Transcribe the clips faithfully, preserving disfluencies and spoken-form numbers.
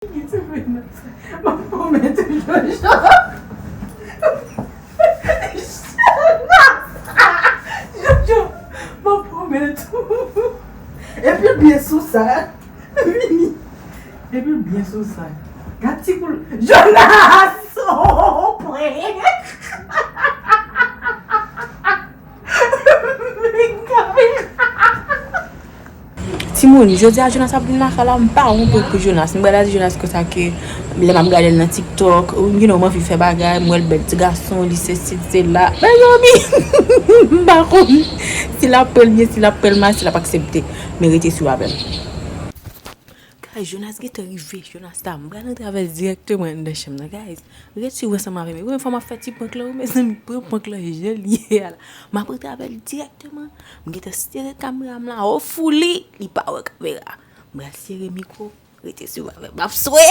Ki ti pwen nan sa? M ap pwomèt ou, Jojo. Jojo, m ap pwomèt ou. Epi l byen sou sa. Vini. Epi l byen sou sa. Gad ti koul. Jonas! Oh, prank! Timoun, jodi a Jonas ap vin lakay la, m pa wont pou Jonas. M pral di Jonas konsa ke lè m ap gade l nan TikTok, you know, m anvi fè bagay, m wè l bèl ti gason, li sesi, li sela. Mezanmi, m pa konn si l ap pran l byen, si l ap pran l mal, si l ap aksepte. Men rete swiv avè m. Guys, Jonas gentan rive, Jonas ta, m pral antre avè l dirèkteman anndan chanm nan, guys. Ret swiv ansanm avè m. Wi, fò m ap fè ti prank lan, wi, mezanmi, pran prank lan jan l ye a la. M ap antre avè l dirèkteman. M gentan sere kamera m la, o fou li, li pa wè kamera. M pral sere mikwo, rete swiv avè m, m ap swe.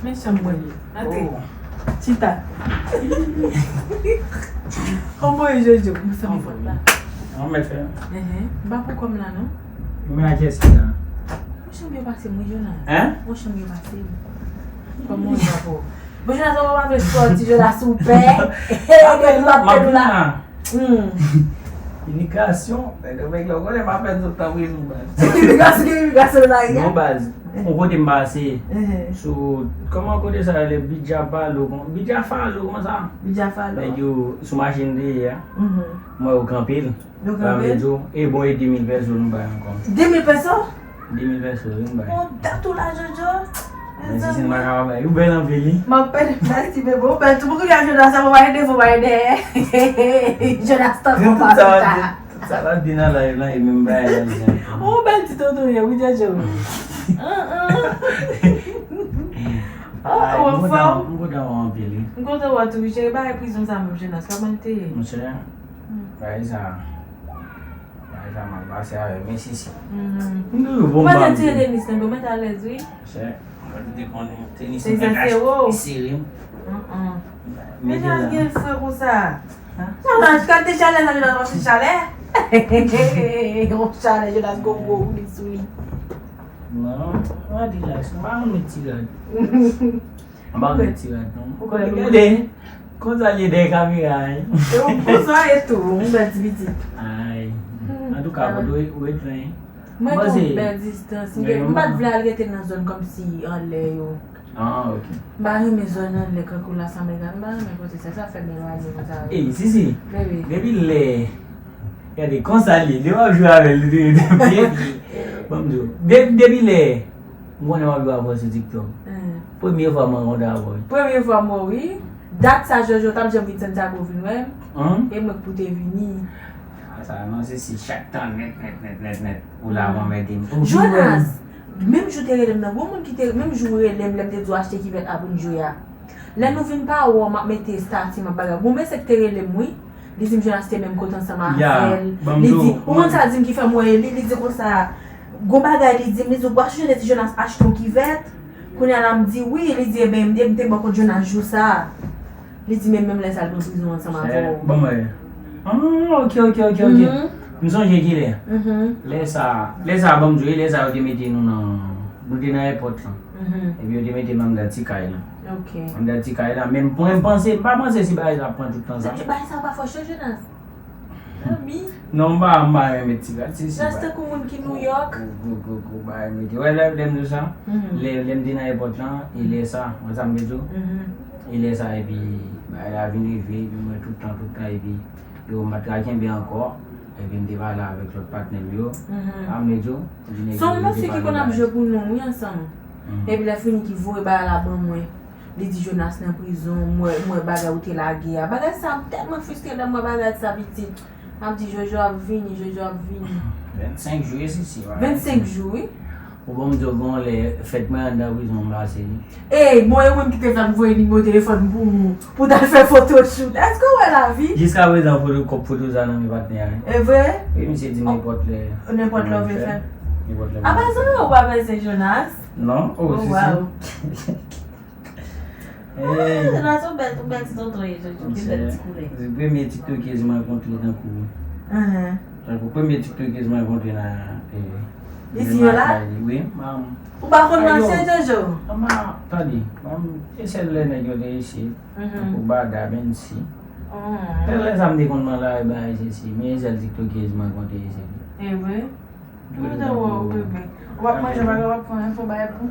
Men chanm mwen ye. Antre. Oh. Chita. Kòman w ye, Jojo? Mwen sanble fòt la. An mèt fè. Enhen. M pa pran kòm la, non. Ou menm ak kiyès ki la? Yon chanm yo pase m, wi, Jonas. Hein? Yon chanm yo pase m. Kòman w ye, papo? Bon, Jonas, ou pa vle sòti, Jonas, ou pè. Hey, m ap vin la. Hmm. Imigrasyon, nèg yo, nèg la, w konnen m ap fè tout tan prizon, baz. Imigrasyon, imigrasyon la, non, baz. Yon kote m pase, sou, kòman kote sa rele, Bidja Palo, kon-, Bidja Falo, kòman sa? Bidja Falo. Nèg yo sou machin dèyè a. M wè yo kanpe l. Yo kanpe l? Sa vle di, e bon, e de mil pèso nou bay ankò. De mil pèso? De mil pèso, wi, m bay. Bon, dat ou la, Jojo. Mèsi, si m pa kapab bay. Ou bèl anpil, wi. M ap pèdi, mèsi, bebe. Ou bèl tou. Pou kounye a, Jonas, sa, mwen pa gen defo, pa gen dèyè. Jonas, tankou pa pita. Tout sa la di nan live la, e menm bagay la, li di ankò. Ou bèl ti tonton ye, wi, Jojo. Ah, ah. Ah, ou anfòm? M kontan wè w anpil, wi. M kontan wè w tou, wi, cheri. Bagay prizon sa menm, Jonas, kòman l te ye? Monchè, bagay sa, bagay sa mal pase avè m, men si, si. M toujou bon. Ou pa gen ti tenis nan men w, mèt alèz, wi. Monchè, mwen te konnen tenis nan men w, li sere. Men jan gen l fre konsa. Nan, nan, kante chalè sa, nan, nan, chalè. Yon chalè, Jonas, gwo gwo wouli sou li. Non, mwen rilaks. Mwen pa renmen ti rad. Mwen pa renmen ti rad, non. Ou kwè l ou gade, konsa l ye dèyè kamera, wi. E ou konsa e tou, yon bèl ti pitit. Ay. Antouka, ou dwe, ou dwe dwen. Mwen tou bèl distans. M pa t vle al rete nan zòn kòmsi anlè yo. Ah, ok. M pa renmen zòn anlè kankou Las Américas. M pa renmen kote sa. Sa fè m elwanye konsa. Ey, Sisi. Baby. Depi lè, gade, konsa li ye. Li w ap jwe avè l, li te, li te, baby. Ban m di w. De-, depi lè, m konnen w ap jwe avè w sou TikTok. Premye fwa mwen rankontre avè w. Premye fwa m wè w, wi. Dat sa, Jojo, w t ap janm vin Santiago vin wè m. E mwen k pou te vini. A sa, non, Sisi, chak tan nèt, nèt, nèt, nèt, nèt. Ou la, w anmède m. Jonas, menm jou te rele m nan, gon moun ki te, menm jou w rele m, lè m te di w achte kivèt la pou n jwe a. Lè nou vin pa wè w, m ap mete estati, m ap bagay. Gon mesye ki te rele m, wi. Li di m Jonas te menm kote ansanm avè l. Li di, ou konn sa l di m ki fè m wè li, li di konsa, gon bagay li di m, li di, ou pa sonje lè ti Jonas achte yon kivèt? Kounye a la m di wi, li di, ebyen, m te, m te bò kot Jonas jou sa a. Li di, men menm lè sa a, l pran prizon ansanm avè w. Ban m wè. Ah, ok, ok, ok, ok. M sonje kilè. Lè sa, lè sa, ban m di w, lè sa, yo te mete nou nan, nou te nan èpòt lan. Epi yo te mete m anndan ti kay lan. Ok. Anndan ti kay lan. Men mwen, m panse, m pa panse si bagay sa ap pran tout tan sa. Bagay sa pa fò cho, Jonas. Zanmi. Non, m pa, m pa renmen ti gad, si, si. Jan se tankou moun ki Nouyòk. Gwo, gwo, gwo, gwo bagay mete. Wè, lè, lè m di w sa, lè, lè m te nan èpòt lan, e lè sa, wè sa m te di w? E lè sa, epi bagay la vin rive, epi mwen tout tan, tout tan, epi yo, m pa t ka kenbe ankò, epi m te pale avèk lòt patnè m yo. Sa m te di w? Son moun fi ki konn ap jwe pou nou, wi, ansanm. Epi lè fini ki voye bagay la ban mwen. Li di Jonas nan prizon, m wè, m wè bagay ou te lage a. Bagay sa, m tèlman fristre lè m wè bagay sa, pitit. M ap di, Jojo ap vini, Jojo ap vini. Vennsenk jou, e si, si, bagay. Vennsenk jou, wi. Ou bon, m di w, gon lè, fèt mwen anndan prizon, m pase li. Ey, bon, e ou menm ki te fè m voye nimewo telefòn pou ou, pou w t al fè photoshoot. Èske w wè lavi? Jiskaprezan, foto, kòb foto sa nan men patnè a, wi. E vre? Wi, misye di nenpòt lè. Nenpòt lè w vle fè. Apa sa ou pa pèse Jonas? Non, oh, si, si. Hey. Jonas, ou bèl, ou bèl ti tonton ye, Jojo, ki bèl ti koulè. Se premye tiktokèz mwen kontre tankou ou. Tankou premye tiktokèz mwen kontre nan, eh, isi yo la? Wi, m pa konn mache, Jojo. Mama, tande, mwen, e sèl lè nèg yo te isi. Tankou Bada, Bensi. Sèl lè sa m te konn nan lari bagay se si, men e sèl tiktokèz mwen kontre isi. E vre? Mwen te wè w bebe. W ap manje, w ap fè yon fo bagay pou.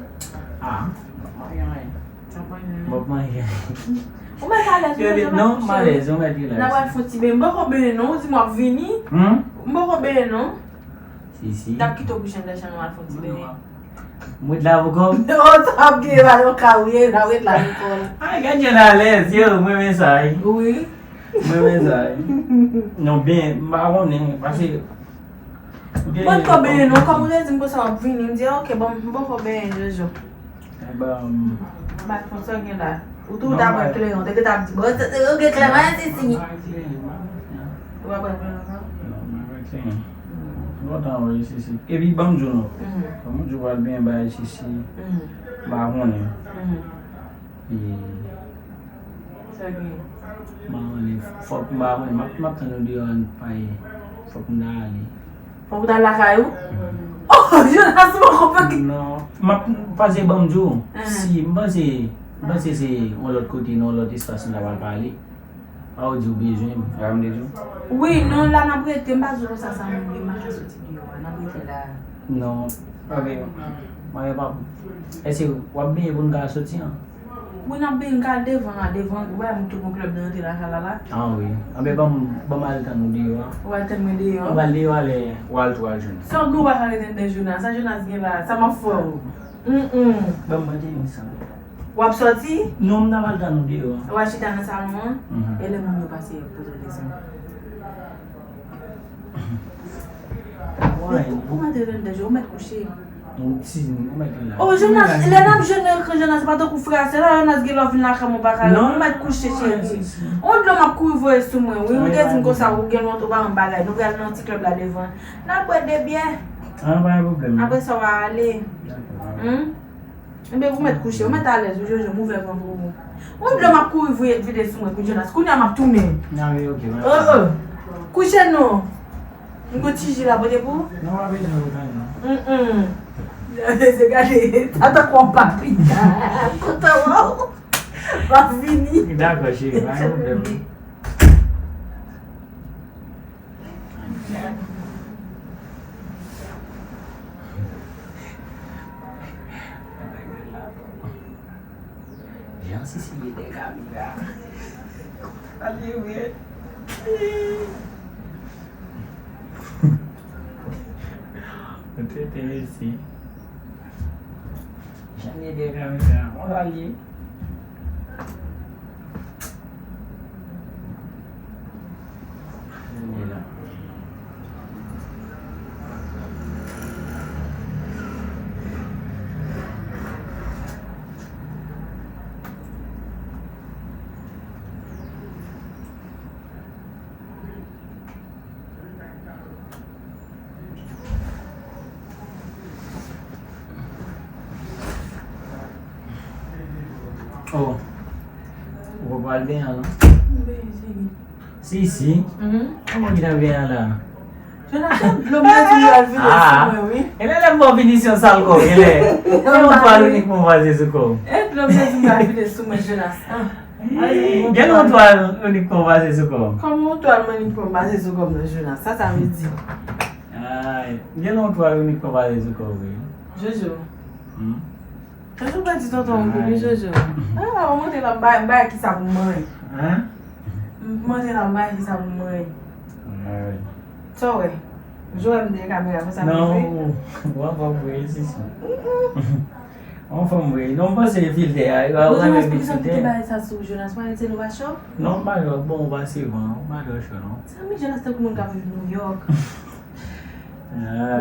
Ah, m ap manje anyen. W ap manje anyen. M ap manje anyen. Ou mèt alèz, ou mèt relax. Non, m alèz, ou mèt relax. N a pral fè yon ti benyen. M poko benyen non, ou di m w ap vini. M poko benyen non. Si, si. N ap kite w kouche anndan chanm nan, al fè yon ti benyen. M ret la pou kòb. Oh, sa ap gen la, yon ka ou ye, n a ret la pou kòb. Ay, gad jan l alèz, yo, mwen renmen sa, wi. Wi. Mwen renmen sa, wi. Non, byen, m pa konnen, paske Mwen ko benyen non, kòm ou te di m konsa w ap vini, m di, "Ok, bon, m poko benyen, Jojo." Ebyen, m pa konn sa gen la. Ou tou, ou ta pran kleren, ou te gentan ap di, "Bon, se, se, ou gen kleren, si, si." Ou pa pran kleren ankò? Non, m pa pran kleren. Lontan, wi, si, si. Epi, ban m di w non. Kòm ou di w pral benyen bagay, si, si. M pa konnen. E, sa gen? M pa konnen, fòk m pa konnen, m ap, m ap tann ou deyò an pa ye. Fòk m ta ale. Fòk ou ta al lakay ou? Oh, Jonas, m poko konprann. Non, m ap, paske ban m di w, si, m panse, m panse se yon lòt kote, nan yon lòt espas nou ta pral pale. A ou di w bezwen m, sa m te di w? Wi, non, la n ap rete, m pa di w konsa sa menm, m pa ka soti deyò a, n ap rete la. Non, ok, mwen pa, èske w ap benyen pou n ka soti an? Wi, n ap benyen, n ka al devan la, devan, ou wè, m tou gon klèb nan antre lakay la la. Ah wi, anben ban m, ban m al tann ou deyò a. Ou al tann mwen deyò? Ou al deyò a lè, ou al tou al jwenn. Sanble ou pa ka rete anndan Jonas, sa Jonas gen la, sa m ap fè w? Ban m manje yon sanble. W ap sòti? Non, m t ap al tann ou deyò a. W ap chita nan salon an? E lè moun yo pase y ap poze w kesyon? Ou mèt rete anndan, ou mèt kouche. Si, ou mèt la. Oh, Jonas, lè n ap jwe nan ekran, Jonas, se pa tankou frè a sè la, Jonas gen lè w vin lakay mwen, ou pa ka, ou mèt kouche, cheri. On dlo m ap kouri voye sou mwen, wi. Ou te di m konsa, ou gen lè w pa yon bagay. Nou pral nan ti klèb la devan. N ap bwè de byè. Ah, pa gen pwoblèm. Apre sa, w a ale. Dakò. Ebyen, ou mèt kouche, ou mèt alèz, ou Jojo, m ouvè van pou ou. Ou dlo m ap kouri voye vide sou mwen, kou Jonas. Kounye a m ap tounen. Ah wi, ok, wi. Oh, oh. Kouche non. M gon ti ji la pote pou ou? Non, pa bezwen pou mwen, non. Mm, mm. Se gade, sa tankou yon papi. Kontan wè w. M ap vini. Dakò, cheri, pa gen pwoblèm. Jan Sisi ye dèyè kamera. Sa l ye vre. Mwen trete mesye. Jan l ye dèyè kamera. Konsa l ye. Oh. Ou pa pral benyen an, non? M benyen, cheri. Si, si. Kòman ki nan benyen an la? Jonathan, dlo m nan di al vide sou mwen, wi. E lè, lè m ba w pinisyon sal kò, e lè. Gen yon twal ou nik pou m pase sou kò w. E dlo m nan di al vide sou mwen, Jonas. Ah. Gen yon twal ou nik pou m pase sou kò w. Kòman yon twal mwen nik pou m pase sou kò m nan, Jonas? Sa sa vle di? Ay, gen yon twal ou nik pou m pase sou kò w, wi. Jojo. Hmm? Jojo pa di tonton m tou, wi, Jojo. Ah, ou montre la, m bay, m bay ki sa pou mwen. Hein? M montre la, m bay ki sa pou mwen. Sa w wè? Joel m dèyè kamera konsa m rive. Non, ou anfòm vre, si, si. Ou anfòm vre. Non, m panse filtè a, ou pa menm filtè. Jonas, poukisa m kite bagay sa sou Jonas? Mwen se nou pa cho? Non, m pa cho. Bon, ou pase van, ou pa twò cho, non. Sa mi Jonas tankou moun k ap viv New York.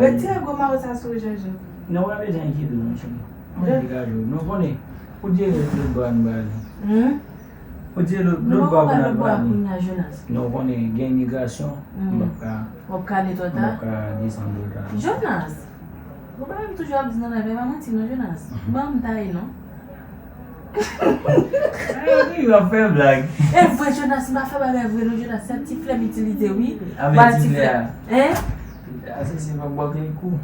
Retire gwo mawo sa sou ou, Jojo. Non, ou pa bezwen enkyete w, non, cheri. Mwen degaje w. Nou konnen, ou jere lòt bò a nou ba li. Hmm? Ou jere lòt, lòt bò a pou n al ba li. Nou konnen gen imigrasyon, m p ap ka, w ap ka ale twò ta? M p ap ka desann twò ta. Jonas! Ou pa menm toujou ap di nan live, e pa manti non, Jonas. Ban m tay non. Yo ap fè blag. E vre, Jonas, m pa fè bagay vre non, Jonas, se ti flè m itilize wi. Avè ti flè a. Hein? Ase se pa bò kle kou.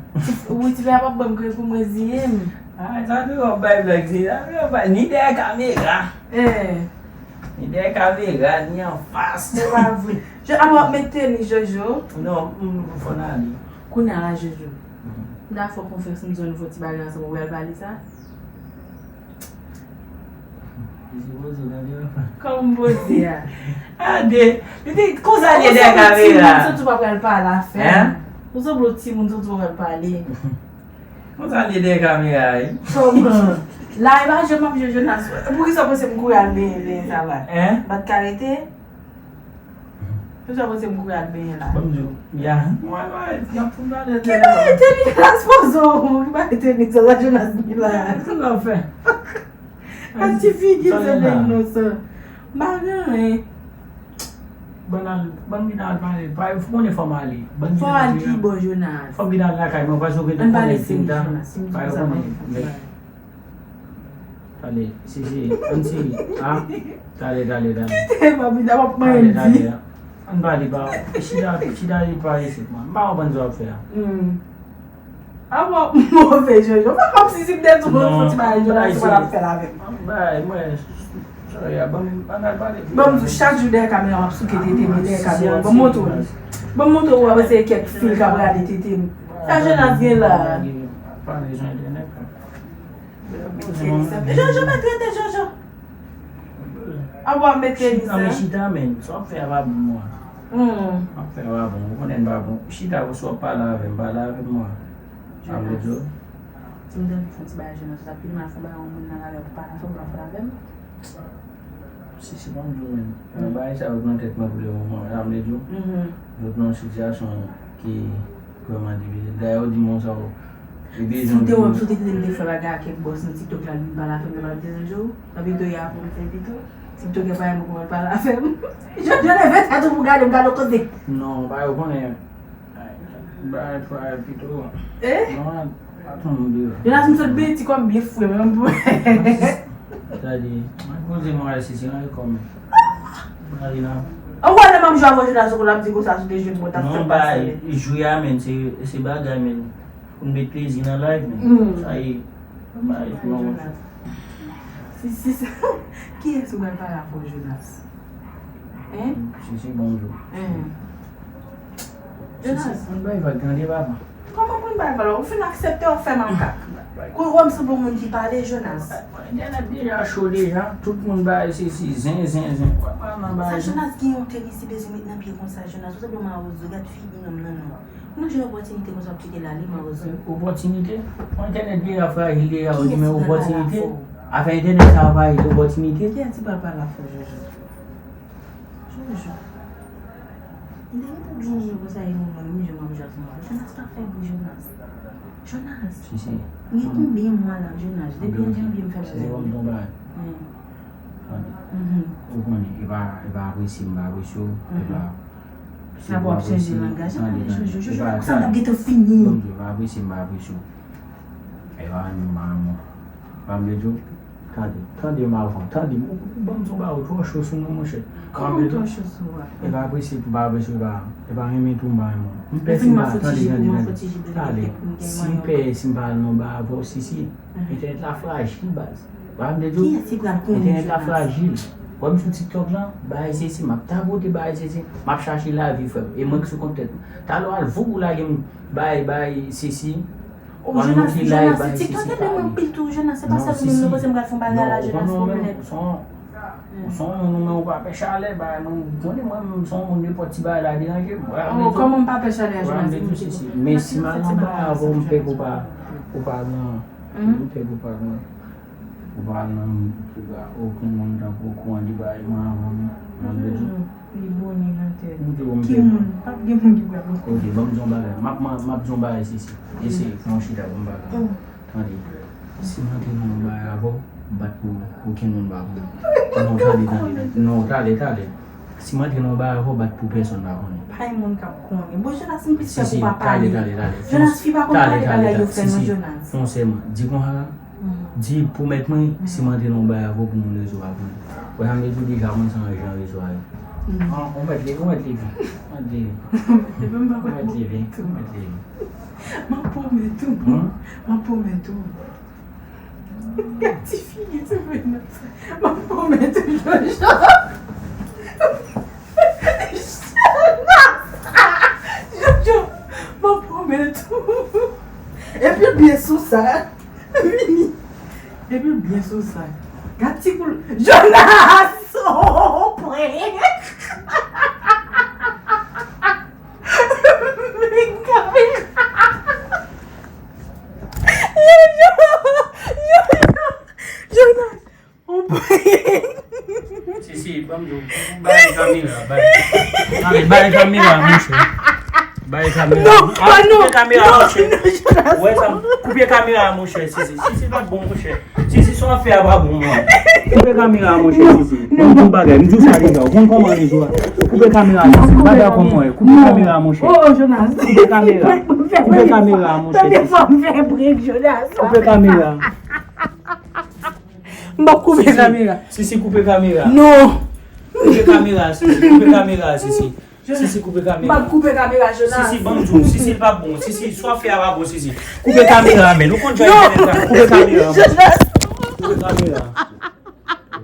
Wi, ti flè a pa ban m kle kou, mwen ziye m. Ah, sa tou w ap bay blag, se sa tou w ap bay. Ni dèyè kamera. Eh. Ni dèyè kamera, ni anfas. Se pa vre. Je, a w ap met tenis, Jojo? Non, m fò n ale. Kounye a la, Jojo. M ta fè w konfyans, m di w nou fè ti bagay ansanm, ou pral pale sa? Li sipoze nan devan. Kòman m poze a? Ade, li te konsa li dèyè kamera. Ou santi w pa pral pale afè. Hein? Ou sanble yon timoun, santi w pa pral pale. Konsa li dèyè kamera, wi. Kòman? La, e pa jwe m ap jwe Jonas. Poukisa w panse m kouri al benyen, benyen sa la? Hein? M pa t ka rete? Poukisa w panse m kouri al benyen la? Ban m di w, ya, mwen, mwen, y ap fout pale de Ki bagay tenis la sipoze w? Ki bagay tenis sa, sa Jonas gen la? Sa l ap fè? Ak ti figi se de inosan. M pa gen anyen. Ban al, ban m vin al pale. Pa, ou konnen fò m ale. Ban m vin Fò al al pale. Ki bò, Jonas? Fò m vin al lakay mwen, paske ou gen Ann pale konnen si m serye, ta. Jonas. Si m di Pa w yo sa, konnen. ban m fè. Tande, si, si, ann si, a, tande, tande, tande. Kite m ap vin ap Tande, manyen tande, di. a. Ann pale, pa, chita, chita li pale isit, mwen. M pa konprann sa w ap fè a. Hmm. A bon, move, Jojo. Fè kòmsi si m te di w, Non, fò ti bagay, Jonas, bagay se pa l ap se- fè l avè m. Bagay, mwen, sorry, a, ban m, ban m al pale. Ban m di w, chak jou dèyè kamera, w ap souke tete m, dèyè kamera. Ban m montre w. Ban m montre w, w ap eseye kèk fil k ap rale tete m. Sa Jonas gen la? Pa bezwen entènèt. Jojo, mèt rete, Jojo. A w ap mete li Chita, men sa? Chita, men. Sa w ap fè a pa bon, mwen. Hmm. Sa w ap fè a pa bon. Ou konnen m pa bon. Chita, ou si w ap pale avè m, pale avè m, mwen. Sa m vle di w. Si m te fè ti bagay, Jonas, sa pi mal fè bagay yon moun nan lari pou pale avè m, pa fè l avè m. Si, si, ban m di w, men. Nan bagay sa yo nan tèt mwen pou le moman, sa m vle di w. Mhm. Nou nan yon sitiyasyon ki vrèman difisil. Dayè, ou di m sa, ou. Epi, Si w te wè m sou tete m te fè bagay ak kèk bòs nan TikTok la, li pa la fè m pa deranje w. Nan videyo a pou m fè pito. TikTok e pa yon moman pa la fè m. Je, je leve tèt ou pou gade m gade kote. Non, pa yo konnen. Bagay fwa pito. Eh? Non, pa ton moun de. Jonas, m sot byen ti kòm byen fre, men m pou. Tande, mwen poze mwen al sisi, mwen kòm. Mwen ale nan. Ou wè lè m ap jwe avè Jonas, ou konn ap di konsa sou te jwe m, mwen t ap fè Non, pase. Bay, jwe a, men, se, se bagay, men. Pou n met plezi nan live, men. Mm. Sa ye. Bay, non. Si, si, si. Kiyès ou pral pale avè w, Jonas? Hein? Si, si, bonjou. Hein. Si, si, Jonas. Ann bay vag, tande, papa. Kòman pou n bay vag la? Ou fin aksepte w ap fè makak. Kou wè m sanble yon moun ki pale, Jonas. Entènèt deja cho deja. Tout moun bay se si zen, zen, zen. Wè mwen nan Sa bay. Jonas gen yon tenis li bezwen met nan pye konsa, Jonas. Ou sanble yon mawozo, gad figi nonm nan non. Ou nan jwenn opòtinite konsa w ap kite l ale, mawozo. Opòtinite? Entènèt deja frajil deja, ou di men Kiyès ki pral pale opòtinite? avè w? Afè entènèt sa frajil, opòtinite? Kiyès ki pral pale avè w, Jojo? Jojo. Li te gen tout Jojo konsa e nou menm, wi, jan m ap jwe ansanm avè w. Jonas pa fè bri, Jonas. Jonas. Si, si. Gen konbyen mwa la, Jonas? Depi an janvye m fè bagay. Si, si, wè m tonbe. Hmm. Tande. Mhm. Ou konnen, e pa, e pa apresye m pa apresye w, e pa. Sa pou ap chanje langaj. Tande, tande, Jojo, Jojo, sa t ap gentan fini. Bon, e pa apresye m pa apresye w. E pa renmen m pa renmen w. Pa m vle di w. Tande, tande m avan, tande m. Ou, ou ban m di w bagay, ou twò cho sou mwen, monchè. Kòman m twò cho sou ou a? E pa apresye pou pa apresye w, e pa, e pa renmen tou m pa renmen w. M pè Epi si m m pa, ap fè ti tande, ji pou tande, mwen, tande. fè ti ji pou Tande, mwen, pou m gen si m manyen. Pè, si m pa al nan ba avè w, si, si. Entènèt la frajil, baz. Wè m te di w, Kiyès ki pral konnen entènèt la Jonas? Frajil. Wè m sou TikTok lan, bagay sesi, m ap tapote bagay sesi, m ap chache lavi, frè m. E mwen ki sou kont tèt mwen. Talè w al vouk ou lage m, bagay, bagay sesi. Oh, Jonas, Jonas, se TikTok ede mwen anpil tou, Jonas, se pa sèl moun mwen panse m pral fè yon bagay la, Jonas, konplèt. Ou se yon moun, ou, men ou pa pè chalè, bagay, mwen, ou konnen mwen menm, m se yon moun, nenpòt ti bagay la deranje m. Wè, Oh, kòman m pa pè chalè a, Jonas? Wè, m di tou sesi. Men si m al nan ba avè w, m pè pou pa, pou pa nan, m pè pou pa nan, pou pa nan, pou pa okenn moun tankou w, kouran de bagay mwen avan m, mwen vle di. Li boni nan tèt. M di w m te. Ki moun? Pa gen moun ki pral bon. Ok, ban m di yon bagay. M ap, m ap, m ap di yon bagay sesi. Eseye, fè yon chita pou m bagay. Tande. Si m antre nan yon bagay avè w, bat pou okenn moun pa pou. Non, tande, tande. Non, tande, tande. Si m antre nan yon bagay avè w, bat pou pèsonn pa konnen. Pa gen moun k ap konnen. Bon, Jonas, m plis fè pou papa li. Tale, tale, tale. Jonas, fi pa konn pale bagay yo fè non, Jonas. Fon sèlman. Di konsa, di pwomèt mwen, si m antre nan yon bagay avè w pou moun rezo a konnen. Wè sa m te di w deja, moun sa nan jan rezo a yo. Ou mèt leve, ou mèt leve. Ou mèt leve. Ou mèt leve, ou mèt leve. M ap pwomèt ou. M ap pwomèt ou. Gad ti figi ti moun nan. M ap pwomèt ou, Jojo. Jojo, m ap pwomèt ou. Epi l byen sou sa. Vini. Epi l byen sou sa. Gad ti koul. Jonas! Oh, prank! Jonas! Oh, prank! Si, si, ban m di w, bay kamera, bay. Bay, bay kamera, monchè. Bay kamera. Non, pa non. Koupe kamera, monchè. Ou wè sa? Koupe kamera, monchè. Si, si, si, si, pa bon, monchè. Si, si, sa w ap fè a pa bon, mwen. Koupe kamera, monchè, si, si. Mwen, m di w bagay, m di w sa deja. Ou konn kòman rezo a. Koupe kamera, si, si. Bagay kòman w ye. Koupe kamera, monchè. Oh, Jonas. Koupe kamera. Koupe kamera, monchè, si, si. Koupe kamera. M p ap koupe kamera. Si, si, koupe kamera. Non. Koupe kamera, si, si, koupe kamera, si, si. Si, si, koupe kamera. M p ap koupe kamera, Jonas. Si, si, ban m di w, si, si, l pa bon. Si, si, sa w ap fè a pa bon, si, si. Koupe kamera, men. Ou konn jan internet la. Koupe kamera. Jonas. Koupe kamera.